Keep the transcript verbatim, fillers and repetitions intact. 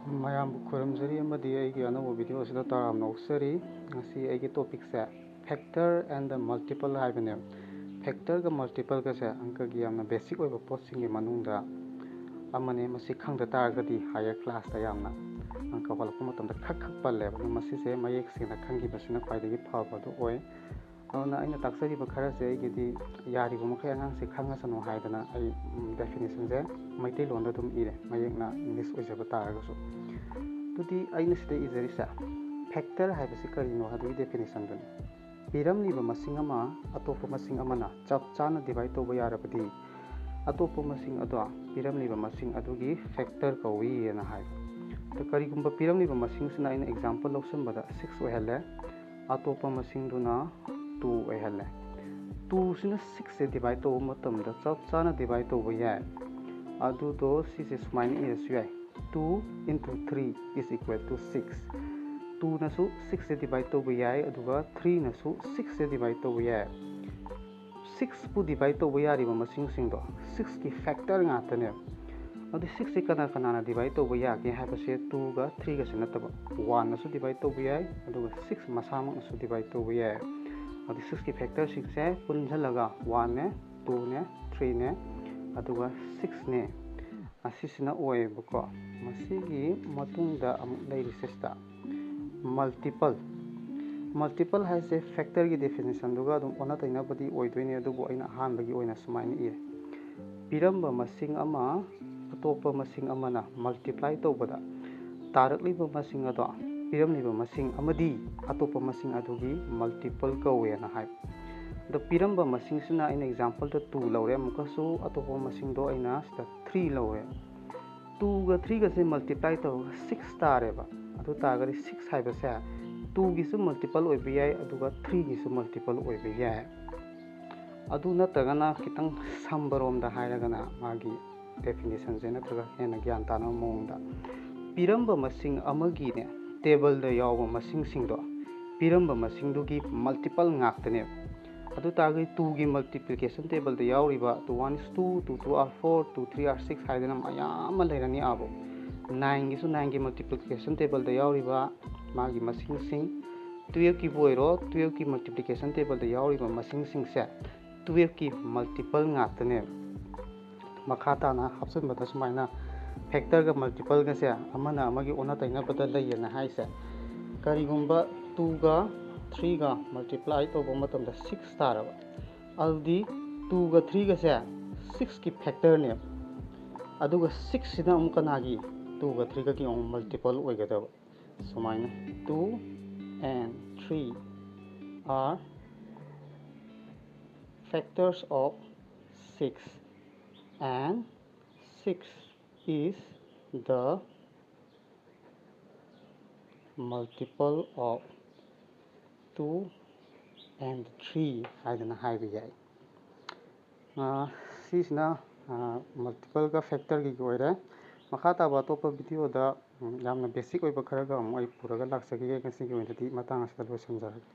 ꯃꯌꯥꯝꯕꯨ ꯈꯨꯔꯨꯝꯖꯔꯤ ꯑꯃꯗꯤ ꯑꯩꯒꯤ ꯑꯅꯧꯕ video ꯑꯁꯤꯗ ꯇꯔꯥꯝꯅ ꯑꯣꯛꯆꯔꯤ꯫ ꯉꯁꯤ ꯑꯩꯒꯤ topic say factor and the multiple ꯍꯥꯏꯕꯅꯦꯕ꯫ Factor ꯒ multiple ꯒꯁꯦ ꯑꯪꯀꯒꯤ ꯌꯥꯝꯅ basic ꯑꯣꯏꯕ ꯄꯣꯠꯁꯤꯡꯒꯤ ꯃꯅꯨꯡꯗ ꯑꯃꯅꯦ꯫ ꯃꯁꯤ ꯈꯪꯗ ꯇꯥꯔꯒꯗꯤ higher class ꯇ ꯌꯥꯝꯅ ꯑꯪꯀ ꯍꯣꯜꯂꯛꯄ ꯃꯇꯝꯗ ꯈꯛ ꯈꯛ ꯄꯜꯂꯦꯕ꯫ ꯑꯗꯨ ꯃꯁꯤꯁꯦ ꯃꯌꯦꯛ ꯁꯦꯡꯅ ꯈꯪꯈꯤꯕꯁꯤꯅ ꯈ꯭ꯋꯥꯏꯗꯒꯤ ꯐꯕꯗꯨ ꯑꯣꯏ꯫ ꯑꯗꯨꯅ ꯑꯩꯅ ꯇꯥꯛꯆꯔꯤꯕ ꯈꯔꯁꯦ ꯑꯩꯒꯤꯗꯤ ꯌꯥꯔꯤꯕ ꯃꯈꯩ ꯑꯉꯥꯡꯁꯦ ꯈꯪꯉꯁꯅꯨ ꯍꯥꯏꯗꯅ ꯑꯩ, ꯎꯝ, definition ꯁꯦ ꯃꯩꯇꯩꯂꯣꯟꯗ ꯑꯗꯨꯝ ꯏꯔꯦ, ꯃꯌꯦꯛꯅ English ꯑꯣꯏꯖꯕ ꯇꯥꯔꯒꯁꯨ꯫ ꯑꯗꯨꯗꯤ ꯑꯩꯅ ꯁꯤꯗ ꯏꯖꯔꯤꯁꯦ factor ꯍꯥꯏꯕꯁꯤ ꯀꯔꯤꯅꯣ ꯍꯥꯏꯕꯒꯤ definition ꯗꯨꯅꯤ꯫ ꯄꯤꯔꯝꯂꯤꯕ ꯃꯁꯤꯡ ꯑꯃ ꯑꯇꯣꯞꯄ ꯃꯁꯤꯡ ꯑꯃꯅ ꯆꯞ ꯆꯥꯅ divide ꯇꯧꯕ ꯌꯥꯔꯕꯗꯤ, ꯑꯇꯣꯞꯄ ꯃꯁꯤꯡ ꯑꯗꯣ ꯄꯤꯔꯝꯂꯤꯕ ꯃꯁꯤꯡ ꯑꯗꯨꯒꯤ factor ꯀꯧꯏ ꯍꯥꯏꯅ ꯍꯥꯏ꯫ ꯑꯗꯣ ꯀꯔꯤꯒꯨꯝꯕ ꯄꯤꯔꯝꯂꯤꯕ ꯃꯁꯤꯡꯁꯤꯅ ꯑꯩꯅ example ꯂꯧꯁꯤꯟꯕꯗ six ꯑꯣꯏꯍꯜꯂꯦ, ꯑꯇꯣꯞꯄ ꯃꯁꯤꯡꯗꯨꯅ two ꯑꯣꯏꯍꯜꯂꯦ꯫ Two ꯁꯤꯅ six ꯁꯦ divide ꯇꯧꯕ ꯃꯇꯝꯗ ꯆꯞ ꯆꯥꯅ divide ꯇꯧꯕ ꯌꯥꯏ꯫ ꯑꯗꯨꯗꯣ ꯁꯤꯁꯦ ꯁꯨꯃꯥꯏꯅ ꯏꯔꯁꯨ ꯌꯥꯏ, two into three is equal to six꯫ Two ꯅꯁꯨ six ꯁꯦ divide ꯇꯧꯕ ꯌꯥꯏ, ꯑꯗꯨꯒ three ꯅꯁꯨ six ꯁꯦ divide ꯇꯧꯕ ꯌꯥꯏ꯫ Six ꯄꯨ divide ꯇꯧꯕ ꯌꯥꯔꯤꯕ ꯃꯁꯤꯡꯁꯤꯡꯗꯣ six ꯀꯤ factor ꯉꯥꯛꯇꯅꯦꯕ꯫ ꯑꯗꯨꯗꯤ six ꯁꯦ ꯀꯅꯥ ꯀꯅꯥꯅ divide ꯇꯧꯕ ꯌꯥꯒꯦ ꯍꯥꯏꯕꯁꯦ two ꯒ three ꯒꯁꯦ ꯅꯠꯇꯕ, one ꯅꯁꯨ divide ꯇꯧꯕ ꯌꯥꯏ, ꯑꯗꯨꯒ six ꯃꯁꯥꯃꯛꯅꯁꯨ divide ꯇꯧꯕ ꯌꯥꯏ꯫ ꯑꯗꯨꯗꯤ six ꯀꯤ factor ꯁꯤꯡꯁꯦ ꯄꯨꯟꯁꯤꯜꯂꯒ one ꯅꯦ, two ꯅꯦ, three ꯅꯦ, ꯑꯗꯨꯒ six ꯅꯦ꯫ ꯑꯁꯤꯁꯤꯅ ꯑꯣꯏꯌꯦꯕꯀꯣ꯫ ꯃꯁꯤꯒꯤ ꯃꯇꯨꯡꯗ ꯑꯃꯨꯛ ꯂꯩꯔꯤꯁꯦ ꯁꯤꯗ multiple꯫ Multiple ꯍꯥꯏꯁꯦ factor ꯒꯤ definition ꯗꯨꯒ ꯑꯗꯨꯝ ꯑꯣꯟꯅ ꯇꯩꯅꯕꯗꯤ ꯑꯣꯏꯗꯣꯏꯅꯦ, ꯑꯗꯨꯕꯨ ꯑꯩꯅ ꯑꯍꯥꯟꯕꯒꯤ ꯑꯣꯏꯅ ꯁꯨꯃꯥꯏꯅ ꯏꯔꯦ꯫ ꯄꯤꯔꯝꯕ ꯃꯁꯤꯡ ꯑꯃ ꯑꯇꯣꯞꯄ ꯃꯁꯤꯡ ꯑꯃꯅ multiply ꯇꯧꯕꯗ ꯇꯥꯔꯛꯂꯤꯕ ꯃꯁꯤꯡ ꯑꯗꯣ ꯄꯤꯔꯝꯂꯤꯕ ꯃꯁꯤꯡ ꯑꯃꯗꯤ ꯑꯇꯣꯞꯄ ꯃꯁꯤꯡ ꯑꯗꯨꯒꯤ multiple ꯀꯧꯋꯦꯅ ꯍꯥꯏ꯫ ꯑꯗꯣ ꯄꯤꯔꯝꯕ ꯃꯁꯤꯡꯁꯤꯅ ꯑꯩꯅ example ꯗ two ꯂꯧꯔꯦ, ꯑꯃꯨꯛꯀꯁꯨ ꯑꯇꯣꯞꯄ ꯃꯁꯤꯡꯗꯣ ꯑꯩꯅ ꯁꯤꯗ three ꯂꯧꯔꯦ꯫ Two ꯒ three ꯒꯁꯦ multiply ꯇꯧꯔꯒ six ꯇꯥꯔꯦꯕ꯫ ꯑꯗꯨ ꯇꯥꯔꯒꯗꯤ six ꯍꯥꯏꯕꯁꯦ two ꯒꯤꯁꯨ multiple ꯑꯣꯏꯕ ꯌꯥꯏ, ꯑꯗꯨꯒ three ꯒꯤꯁꯨ multiple ꯑꯣꯏꯕ ꯌꯥꯏ꯫ ꯑꯗꯨ ꯅꯠꯇ꯭ꯔꯒꯅ ꯈꯤꯇꯪ ꯁꯝꯕꯔꯣꯝꯗ ꯍꯥꯏꯔꯒꯅ, ꯃꯥꯒꯤ definition ꯁꯦ ꯅꯠꯇ꯭ꯔꯒ ꯍꯦꯟꯅ ꯒ꯭ꯌꯥꯟ ꯇꯥꯅꯕ ꯃꯑꯣꯡꯗ, ꯄꯤꯔꯝꯕ ꯃꯁꯤꯡ ꯑꯃꯒꯤꯅꯦ, table ꯗ ꯌꯥꯎꯕ ꯃꯁꯤꯡꯁꯤꯡꯗꯣ ꯄꯤꯔꯝꯕ ꯃꯁꯤꯡꯗꯨꯒꯤ multiple ꯉꯥꯛꯇꯅꯦꯕ꯫ ꯑꯗꯨ ꯇꯥꯔꯒꯗꯤ two ꯒꯤ multiplication table ꯗ ꯌꯥꯎꯔꯤꯕ two one is two, two two are four, two three are six ꯍꯥꯏꯗꯅ ꯃꯌꯥꯝ ꯑꯃ ꯂꯩꯔꯅꯤ ꯑꯥꯕꯧ꯫ ꯅꯥꯏꯟꯒꯤꯁꯨ ꯅꯥꯏꯟꯒꯤ ꯃꯜꯇꯤꯄ꯭ꯂꯤꯀꯦꯁꯟ ꯇꯦꯕꯜꯗ ꯌꯥꯎꯔꯤꯕ ꯃꯥꯒꯤ ꯃꯁꯤꯡꯁꯤꯡ, ꯇꯨꯌꯦꯜꯐꯀꯤꯕꯨ ꯑꯣꯏꯔꯣ, ꯇꯨꯌꯦꯜꯐꯀꯤ ꯃꯜꯇꯤꯄ꯭ꯂꯤꯀꯦꯁꯟ ꯇꯦꯕꯜꯗ ꯌꯥꯎꯔꯤꯕ ꯃꯁꯤꯡꯁꯤꯡꯁꯦ ꯇꯨꯌꯦꯜꯐꯀꯤ ꯃꯜꯇꯤꯄꯜ ꯉꯥꯛꯇꯅꯦꯕ꯫ ꯃꯈꯥ ꯇꯥꯅ ꯍꯥꯞꯆꯤꯟꯕꯗ ꯁꯨꯃꯥꯏꯅ ꯐꯦꯛꯇꯔꯒ ꯃꯜꯇꯤꯄꯜꯒꯁꯦ ꯑꯃꯅ ꯑꯃꯒꯤ ꯑꯣꯟꯅ ꯇꯩꯅꯕꯗ ꯂꯩꯌꯦꯅ ꯍꯥꯏꯁꯦ꯫ ꯀꯔꯤꯒꯨꯝꯕ ꯇꯨꯒ ꯊ꯭ꯔꯤꯒ ꯃꯜꯇꯤꯄ꯭ꯂꯥꯏ ꯇꯧꯕ ꯃꯇꯝꯗ ꯁꯤꯛꯁ ꯇꯥꯔꯕ, ꯑꯗꯨꯗꯤ ꯇꯨꯒ ꯊ꯭ꯔꯤꯒꯁꯦ ꯁꯤꯛꯁꯀꯤ ꯐꯦꯛꯇꯔꯅꯦꯕ꯫ ꯑꯗꯨꯒ ꯁꯤꯛꯁꯁꯤꯅ ꯑꯃꯨꯛ ꯀꯅꯥꯒꯤ? ꯇꯨꯒ ꯊ꯭ꯔꯤꯒꯒꯤ ꯑꯃꯨꯛ ꯃꯜꯇꯤꯄꯜ ꯑꯣꯏꯒꯗꯕ꯫ ꯁꯨꯃꯥꯏꯅ two and three are factors of six and six is the multiple of two and three ꯍꯥꯏꯗꯅ ꯍꯥꯏꯕ ꯌꯥꯏ꯫ ꯑꯥ, ꯁꯤꯁꯤꯅ ꯃꯜꯇꯤꯄꯜꯒ ꯐꯦꯛꯇꯔꯒꯤ ꯑꯣꯏꯔꯦ꯫ ꯃꯈꯥ ꯇꯥꯕ ꯑꯇꯣꯞꯄ ꯚꯤꯗꯤꯑꯣꯗ, ꯎꯝ, ꯌꯥꯝꯅ ꯕꯦꯁꯤꯛ ꯑꯣꯏꯕ ꯈꯔꯒ ꯑꯃꯨꯛ ꯑꯩ ꯄꯨꯔꯒ ꯂꯥꯛꯆꯈꯤꯒꯦ꯫ ꯉꯁꯤꯒꯤ ꯑꯣꯏꯅꯗꯤ ꯃꯇꯥꯡ ꯑꯁꯤꯗ ꯂꯣꯏꯁꯤꯟꯖꯔꯒꯦ꯫